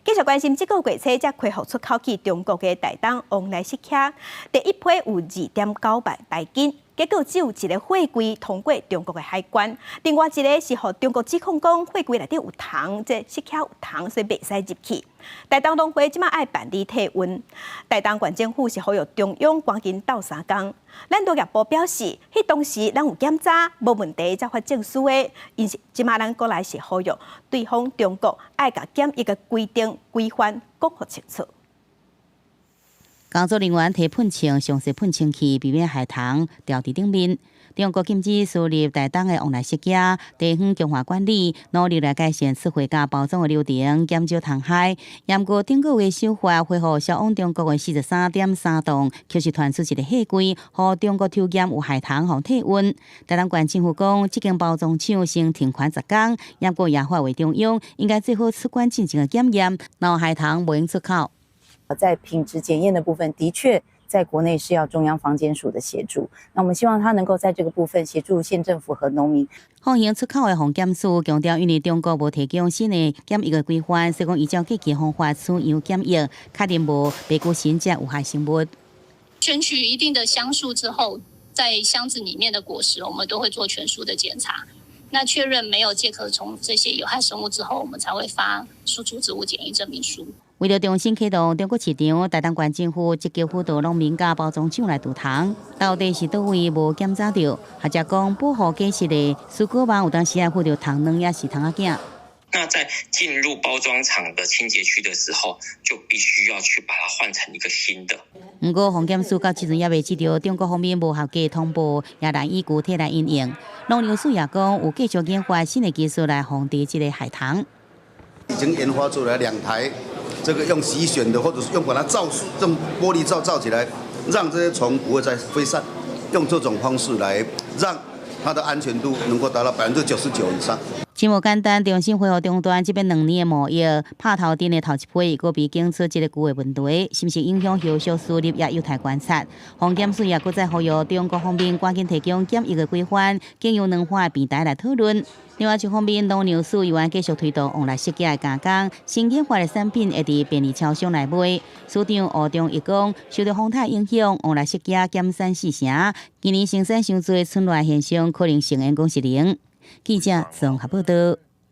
繼續關心，這個月初才恢復出口去中國的台東旺來釋迦，第一批有2.9萬大斤，結果只有一个貨櫃通過中國的海關，另外一个是予中國指控講貨櫃內底有蟲，這釋迦有蟲，所以袂使入去。台東農會這馬愛辦理退運，台東縣政府是呼籲中央趕緊鬥相共。咱農業部表示，彼當時咱有檢查無問題，才發證書的，𪜶是這馬咱閣來是呼籲對方中國愛共檢疫的規定規範講予清楚。工作人員提噴槍，詳細噴清氣，避免害蟲牢佇頂面。中國禁止輸入台東的旺來釋迦，地方強化管理，努力來改善出貨佮包裝的流程，減少蟲害。毋過頂個月首發恢復銷往中國的43.3噸，卻是傳出一个貨櫃，予中國抽驗有害蟲，予退運。台東縣政府講，這間包裝廠先停權10工，毋過也發話中央應該做好出關進前的檢驗，若有害蟲袂用出口。在品質檢驗的部分，的確在國內是要中央防檢署的協助。那我們希望他能夠在這個部分協助縣政府和農民。放行出口的防檢署強調，因為中國無提供新的檢疫的規範，所以講依照過去方法取樣檢疫，確認無白菇蠅這有害生物。選取一定的箱數之後，在箱子裡面的果實，我們都會做全數的檢查。那確認沒有介殼蟲這些有害生物之後，我們才會發輸出植物檢疫證明書。為著重新啟動中國市場，台東縣政府積極輔導農民佮包裝廠來除蟲。到底是佗位無檢查著，或者講保護果實的蔬果網有當時會附著蟲卵抑是蟲仔囝。那在進入包裝廠的清潔區的時候，就必須要去把它換成一個新的。毋過防檢署到這陣猶未接著中國方面無合格通報，也難以具體來因應。農糧署也講有繼續研發新的技術來防治這个害蟲。已經研發出來兩台，這個用洗選的，或者是用把它罩，用玻璃罩罩起來，讓這些蟲不會再飛散。用這種方式來讓它的安全度能夠達到99%以上。真無簡單，重新恢復中斷這欲2年的貿易，拍頭陣的頭一批，閣被檢出這个舊的問題，是毋是影響後續輸入也有待觀察。防檢署也閣再呼籲中國方面趕緊提供檢疫的規範，經由兩岸的平台來討論。另外一方面，農糧署猶原繼續推動旺來釋迦的加工，新研發的產品會佇便利超商來賣。署長吳中一講，受著風颱影響，旺來釋迦減產四成，今年生產傷濟，春亂現象可能性講是零。記者綜合報導。